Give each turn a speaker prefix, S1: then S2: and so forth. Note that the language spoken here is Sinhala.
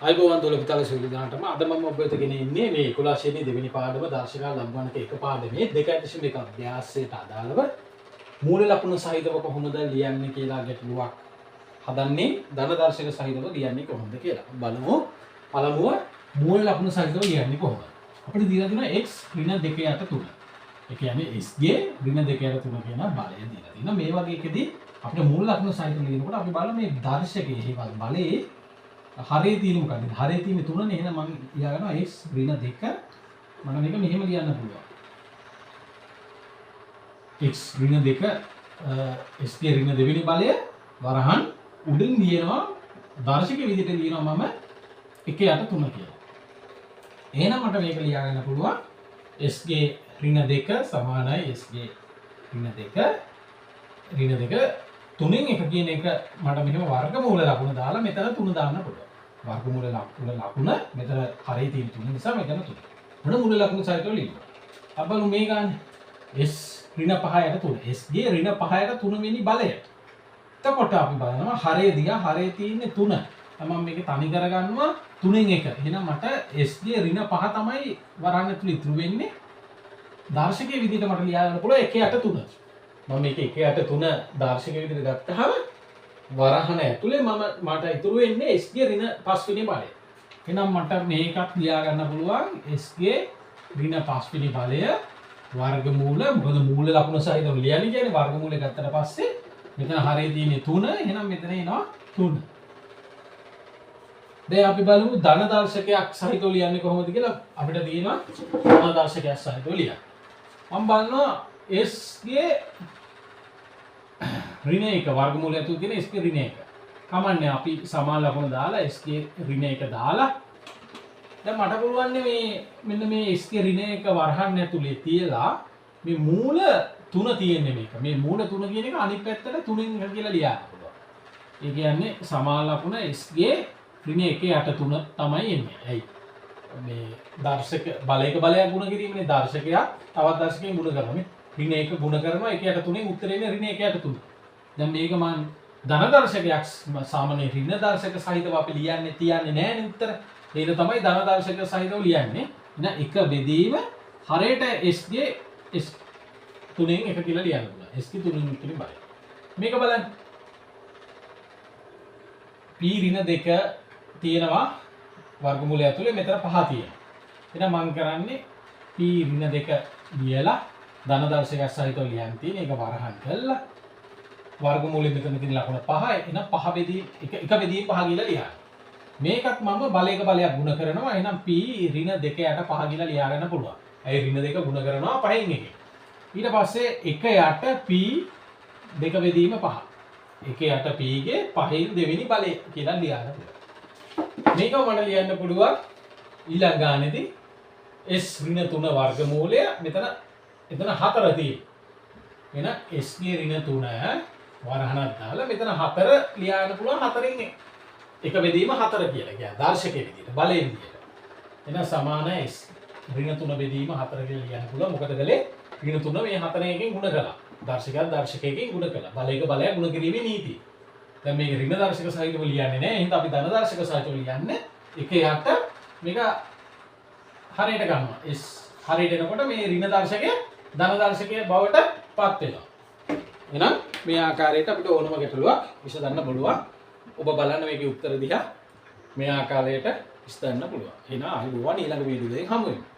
S1: අයබෝවන් දොළ පුතාලා සියලු දෙනාටම අද මම ඔබ වෙත ගෙන එන්නේ මේ 11 ශ්‍රේණියේ දෙවෙනි පාඩම දර්ශකා ලඝුගණක එක පාඩමේ 2.1 අභ්‍යාසයට අදාළව මූල ලකුණු සහිතව කොහොමද ලියන්නේ කියලා ගැටලුවක් හදන්නේ ධන දර්ශක සහිතව ලියන්නේ කොහොමද කියලා බලමු. පළමුව මූල ලකුණු සහිතව ලියන්නේ කොහොමද? අපිට දීලා තියෙනවා x ඍණ 2 යට 3. ඒ කියන්නේ s ගේ ඍණ 2 යට 3 කියන බලය දීලා තියෙනවා. මේ වගේ එකදී අපිට මූල ලකුණු සහිතව ලියනකොට අපි බලමු මේ දර්ශකයේ හේවත් බලයේ හරේ තියෙන මොකද්ද? හරේ තියෙන 3නේ. එහෙනම් මම ලියා ගන්නවා x ඍණ 2. මට මේක මෙහෙම ලියන්න පුළුවන්. x ඍණ 2 s ගේ ඍණ දෙවෙනි බලය වරහන් උඩින් ලියනවා දර්ශක විදිහට ලියනවා මම 1 යට 3 කියලා. එහෙනම් මට මේක ලියා ගන්න පුළුවන් s ගේ ඍණ 2 සමානයි s ගේ ඍණ 2 ඍණ 2 තුනෙන් එක කියන එක මට මෙහෙම වර්ගමූල ලකුණ දාලා මෙතන 3 දාන්න පුළුවන්. වර්ගමූල ලකුණ මෙතන හරේ තියෙන 3 නිසා මෙතන 3. මොන මූල ලකුණු සහිතව ලියනවා. අපි බලමු මේ ගන්න. S ඍණ 5 යට 3. S ගේ ඍණ 5 යට 3 වෙනි බලය. එතකොට අපි බලනවා හරේ දිහා හරේ තියෙන්නේ 3. මම මේක තනි කරගන්නවා 3න් 1. එහෙනම් මට S ගේ ඍණ 5 තමයි වරහන් ඇතුළේ ඉතුරු වෙන්නේ. දර්ශකයේ විදිහට මට ලියා ගන්න පුළුවන් 1 යට 3. මම මේක 1 යට 3 දර්ශක විදිහට ගත්තාම වරහන ඇතුලේ මට ඉතුරු වෙන්නේ S ගේ ඍණ 5 වෙනි බලය. එහෙනම් මට මේකත් ලියා ගන්න පුළුවන් S ගේ ඍණ 5 වෙනි බලය වර්ගමූල, මොකද මූල ලකුණ සහිතව ලියන්නේ කියන්නේ වර්ගමූලය ගත්තට පස්සේ මෙතන හරේ තියෙන්නේ 3. එහෙනම් මෙතන එනවා 3. දැන් අපි බලමු ධන දර්ශකයක් සහිතව ලියන්නේ කොහොමද කියලා. අපිට තියෙනවා ධන දර්ශකයක් සහිතව ලියන්න. මම බලනවා S ගේ ඍණ 1 වර්ගමූලය ඇතුළේ තියෙන S ගේ ඍණ 1. කමන්නේ අපි සමාන ලකුණ දාලා S ගේ ඍණ 1 දාලා දැන් මට පුළුවන් මේ මෙන්න මේ S ගේ ඍණ 1 වරහන් ඇතුලේ තියලා මේ මූල 3 තියෙන්නේ මේක. මේ මූල 3 කියන එක අනිත් පැත්තට 3න් 1 කියලා ලියන්න පුළුවන්. ඒ කියන්නේ සමාන ලකුණ S ගේ ඍණ 1 යට 3 තමයි එන්නේ. ඇයි? මේ දර්ශක බලයක බලයක් ගුණ කිරීමනේ දර්ශකයක් තවත් දර්ශකයෙන් ගුණ කරනවා. මේ ඍණ 1 ගුණ කරනවා 1 යට 3න් උත්තරේ එන්නේ ඍණ 1 යට 3. දැන් මේක මං ධන දර්ශකයක් සාමාන්‍ය ඍණ දර්ශක සහිතව අපි ලියන්නේ තියන්නේ නෑනේ උත්තර. ඒක තමයි ධන දර්ශක සහිතව ලියන්නේ. එහෙනම් එක බෙදීම හරයට S ගේ S තුනෙන් එක කියලා ලියන්න පුළුවන්. S ගේ තුනෙන් එක බලය. මේක බලන්න. P ඍණ 2 තියෙනවා වර්ගමූලය ඇතුලේ මෙතන 5 තියෙනවා. එහෙනම් මං කරන්නේ P ඍණ 2 ලියලා ධන දර්ශකයක් සහිතව ලියන්න තියෙන ඒක වරහන් කරලා වර්ගමූලෙ මෙතන තියෙන ලකුණ 5. එහෙනම් 5 බෙදී 1 බෙදීම 5 කියලා ලියන්න. මේකත් මම බලයක බලයක් ගුණ කරනවා. එහෙනම් P ඍණ 2 යට 5 කියලා ලියා ගන්න පුළුවන්. ඇයි ඍණ 2 ගුණ කරනවා 5න් 1. ඊට පස්සේ 1 යට P 2 බෙදීම 5. 1 යට P ගේ 5න් දෙවෙනි බලය කියලා ලියා ගන්න පුළුවන්. මේක මට ලියන්න පුළුවන් ඊළඟ ගානේදී S ඍණ 3 වර්ගමූලය මෙතන එතන 4 තියෙනවා. එහෙනම් S ගේ ඍණ 3 වරහණක් දාලා මෙතන 4 ලියා ගන්න පුළුවන් 4න් 1 බෙදීම 4 කියලා. කියන්නේ දර්ශකයේ විදිහට බලයෙන් විදිහට. එහෙනම් සමාන S ඍණ 3 බෙදීම 4 කියලා ලියන්න පුළුවන්. මොකද කළේ ඍණ 3 මේ 4 එකෙන් ගුණ කළා. දර්ශකයක් දර්ශකයකින් ගුණ කළා. බලයක බලයක් ගුණ කිරීමේ නීතිය. දැන් මේක ඍණ දර්ශක සහිතව ලියන්නේ නෑ. එහෙනම් අපි ධන දර්ශක සහිතව ලියන්නේ 1 යට මේක හරියට ගන්නවා. S හරියට එනකොට මේ ඍණ දර්ශකය ධන දර්ශකය බවට පත් වෙනවා. එහෙනම් මේ ආකාරයට අපිට ඕනම ගැටලුවක් විසඳන්න පුළුවන්. ඔබ බලන්න මේකේ උත්තර දිහා මේ ආකාරයට විසඳන්න පුළුවන්. එහෙනම් ආයුබෝවන් ඊළඟ වීඩියෝ එකෙන් හමු වෙමු.